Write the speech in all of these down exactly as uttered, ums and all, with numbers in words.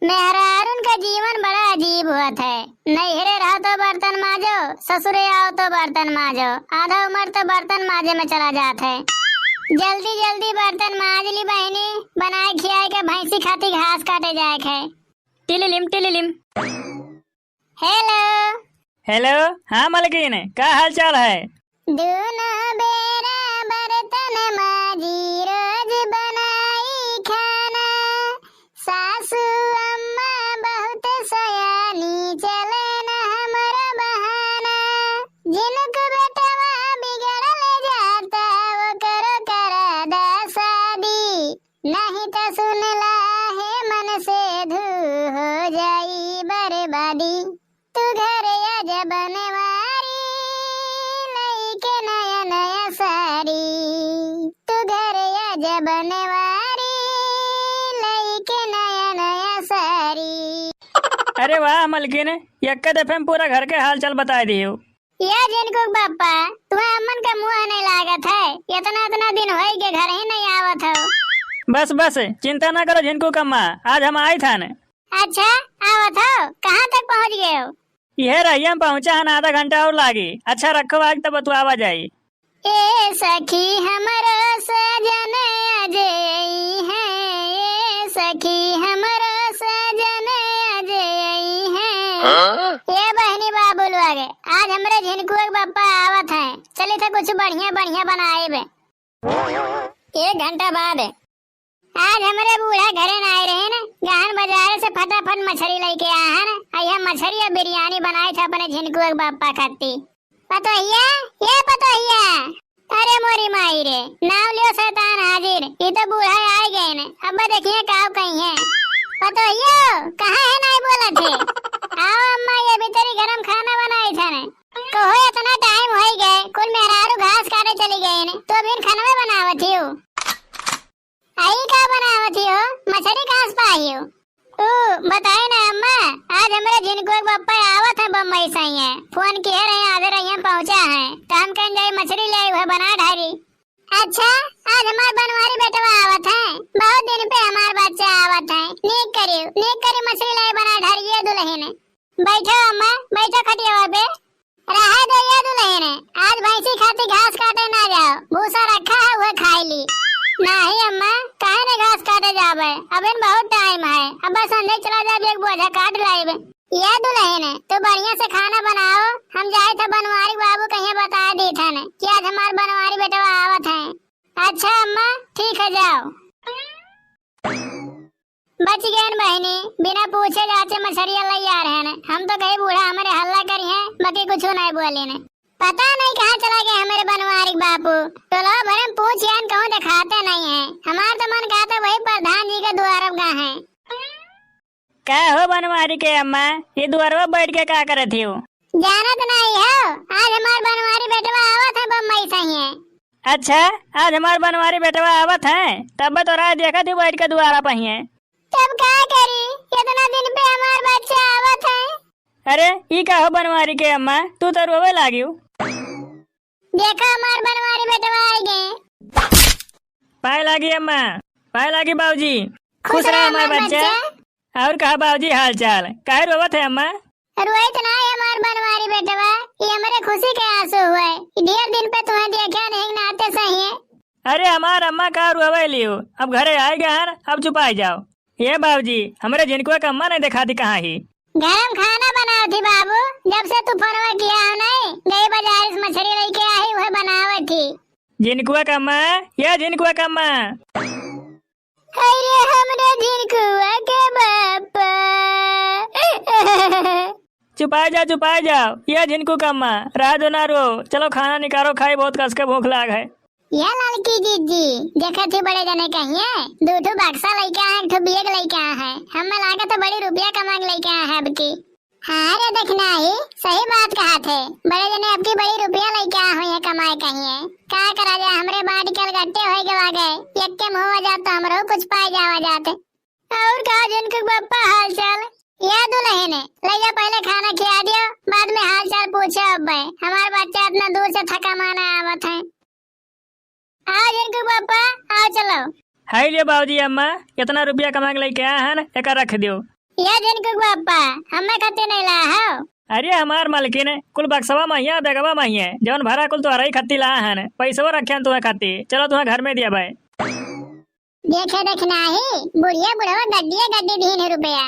मेहरारून का जीवन बड़ा अजीब होत है। नैहरे रहो तो बर्तन माजो, ससुरे आओ तो बर्तन माजो, आधा उमर तो बर्तन माजे में चला जात है। जल्दी जल्दी बर्तन माज ली बहिनी, बनाए खियाए के भैंसी खाती घास काटे जाए के है। टिलिलिम टिलिलिम। हेलो। हेलो, हाँ मलकिन, का हाल चाल है? दूनो बेरा बर्तन माजी, रोज बनाई खाना। सासू अम्मा बहुत सयानी, चले न हमरो बहाना। जिनको बेटवा बिगड़ल जाता, ओकरो करा दा शादी। नहीं तो सुन ला हे मन से धू, हो जाई बर्बादी। तू घर आजा बनवारी, लइके नया नया साड़ी। तू घर आजा बनवारी, लइके नया नया साड़ी। अरे वाह मलकिन, यक्का दफे में पूरा घर के हाल चाल बताए दियो। ये झिनकू के बापा, तुम्हें अम्मन का मुँह नहीं लागत है? इतना, इतना दिन होई के घर ही नहीं आवत हो। बस, बस, चिंता ना करो झिनकू कम्मा, आज हम आई थान। अच्छा, आवत हो? कहाँ तक पहुँच गए हो? यह रहिया में पहुँचा हन, आधा घंटा और लागी। अच्छा, रखो, आज तब बतुआवा जाई। ए सखी हमरो सजन अजई है, ए सखी हमरो सजन अजई है। हाँ? ए बहिनी बाबू लोग, आज हमरे झिनकुआ के बप्पा आवत हैं, चली थे कुछ बढ़िया बढ़िया बनाएब। एक घंटा बाद। आज हमरे बूढ़ा घरे ना आए रहे न, गहन बाजारे से फटाफट मछरी लेके आए हैं न, आ यह मछरी और बिरयानी बनाए थे अपने झिनकुआ के बप्पा खाती। पतोहिया, ये पतोहिया। अरे मोरी माई रे, नाम लियो शैतान हाजिर, ये तो बूढ़ा आए गए न, अब देखिए का कही है। पतोहियो, कहाँ है नहीं बोलत है? आओ अम्मा, ये भीतरी गरम खाना बनाई था ने। कहो इतना टाइम होई गए, कुल मेहरारू घास काटे चली गई ने, तो अभी खाना में बनावत ही हो। आई का बनावत ही हो? मछली कहाँ से पाई हो? ओ, बताए ना अम्मा, आज हमरे झिनकुआ के बप्पा आवत हैं बम्बई से ही हैं। फोन किए रहे, आधे रहिया पहुँचा हैं, तो हम कहें जाई मछली ले आई, वह बना ढारी। अच्छा, आज हमार बनवारी बेटवा आवत हैं, बहुत दिन पे हमार बच्चा आवत हैं। नीक करियो, नीक करियो, मछली ले आई बना ढारी, ये दुलहिन। बैठो अम्मा, बैठो खटियावा पे। रहे दे ये दुलहिन, आज भैंसी खाती घास काटे ना जाओ, भूसा रखा है, उहे खाई ली। नाही अम्मा, काहे ने घास काटे जाबे, अबेन बहुत टाइम है, अब बस संझे चला जाब, एक बोझा काट लाइबे। ये दुलहिन, तू बढ़िया से खाना बनाओ, हम जाए थे बनवारी बाबू कहिया बता दी थन कि आज हमार बनवारी बेटवा आवत हैं। अच्छा अम्मा, ठीक है, जाओ। बच गए न बहिनी, बिना पूछे जाचे मछरिया लई आ रहे न। हम तो कही बूढ़ा हमरे हल्ला करी हैं, बाकी कुछ नहीं बोली ने। पता नहीं कहाँ चला गए हमरे बनवारी के बापू। टोला भरे में पूछ यान कहूँ दिखाते नहीं है। हमार तो मन कहता वही प्रधान जी के दुआर गा है। का हो बनवारी के अम्मा, ये दुआरवा बैठ के का करत हो? जानत नहीं हो, आज हमार बनवारी बेटवा आवत है बम्बई से ही है। अच्छा, आज हमार बनवारी बेटवा आवत है, तब तो राह देखत ही बैठ के दुआरा पर ही है। तब का करी, इतना दिन पे हमार बच्चा आवत है। अरे, ई का हो बनवारी के अम्मा, तू तो रोवे लागियो। देखा हमार बनवारी बेटवा आई गए। पाए लागी अम्मा, पाए लागी बाबूजी। खुश खुश रहा रहा हमार हमार बच्चा। बच्चा। और कहा बाबूजी हाल चाल, काहे रोवत है अम्मा? रोइत ना है हमार बनवारी बेटवा, ये हमरे खुशी के आंसू हुए। ढेर दिन पे तुम्हें देखे नहीं नाते सही है। अरे हमार अम्मा का रोवे लियो, अब घरे आए गए हैं, अब चुपाई जाओ। ये बाबूजी, हमरे झिनकुआ का अम्मा नहीं दिखाती कहाँ ही। गरम खाना बनावत ही बाबू, जब से तू फोनवा किया हो नहीं, गई बाजार से मछली लेके आई, वह बनावत ही। झिनकुआ का अम्मा, ये झिनकुआ का अम्मा। अरे हमरे झिनकुआ के बापा। चुपाए जाओ, चुपाए जाओ, ये झिनकू का अम्मा, रह दो ना रो, चलो खाना निकालो, खाई बहुत कस के भूख लाग है। ये लड़की जीजी, देखत ही बड़े जने कहिए, दू ठो बक्सा लइके आए, एक ठो बैग लइके आए हैं। हमें लागे तो बड़ी रुपया कमा के लइके आए हैं अब की। हाँ रे, देखना ही सही बात कहा थे, बड़े जने अब की बड़ी रुपया लइके आए हुए हैं कमाए कहिए। का करा जाए, हमरे बाटी कल गट्टे होए गवा गए, यक्के मुँह हो जात तो हमरो कुछ पाए जावा जाते। और का झिनकू बप्पा हाल चाल? या दुलहिन, ले जा पहले खाना खिया दियो, बाद में हाल चाल पूछे अब्बे। हमार बच्चा इतना दूर से थका माना आवत है। आओ झिनकू बप्पा, आओ चलो। हाय लियो बाबूजी अम्मा, इतना रुपया कमा के लेके आया है ना, एका रख दियो। या जिन कुक बापा, हमें खत्ती नहीं लाया हो। अरे हमार मालकिन, कुल बक्सवा महिया, बेगवा महिया, जौन भरा कुल तोहरा ही खत्ती लाया हन, पैसवा रखे हन तुम्हें खत्ती, चलो तुम्हें घर में दिया भाई। देखे देख नाही, बुढ़िया बुढ़वा गड्डिया गड्डी दीन है रुपया।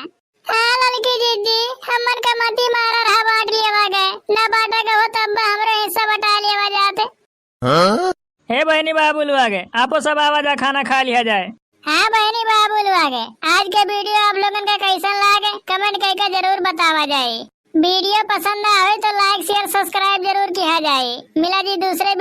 हाँ ललकी जीजी, हमन का मती मारा रहा बांट लेवा गए, ना बांटा गए हो तब हमरो हिस्सा बटा लेवा जाते। हाँ? हे बहनी बाबू लोग, आपो सब आवा जा, खाना खा लिया जाए। हाँ बहनी बाबू लोग, आज के वीडियो आप लोगन का कैसन लागे, कमेंट करके जरूर बतावा जाए। वीडियो पसंद आवे तो लाइक, शेयर, सब्सक्राइब जरूर किया जाए। मिला जी दूसरे